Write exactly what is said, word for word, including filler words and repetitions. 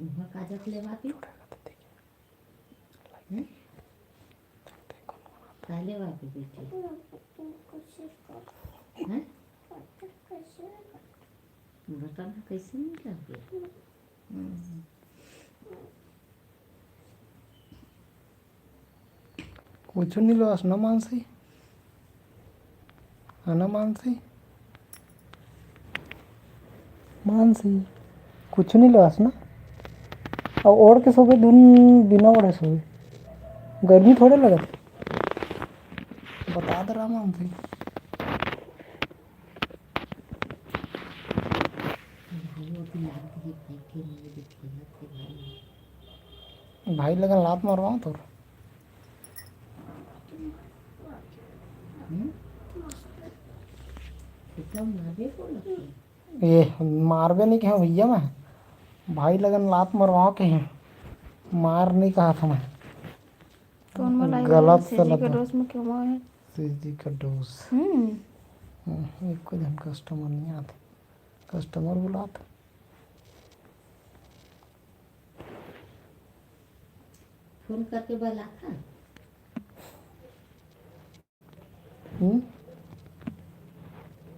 उहाँ काजक लेवा भी? हम्म? का लेवा भी बेटी? हैं? बता ना, कैसे नहीं करबे? हम्म। कुछ नहीं लो, हंसना मानसी। है ना मानसी? मानसी, कुछ नहीं लो, हंसना। अब ओढ़ के सोबे, धुन बिना ओढ़े सोबे। गर्मी थोड़े लगत। बता दे रहा मानसी। भाई लगन लात मरवाओ तोर। ये मारबे नहीं कहे भैया मैं। भाई लगन लात मरवाओ कहे। मार नहीं कहा था मैं। कौन वाला है? गलत से सीजी का लगा। डोज में क्या हुआ है? सीजी का डोज। हम्म। हम्म, एको झन कस्टमर नहीं आते। कस्टमर बुलात। फोन करके बला था। हम्म?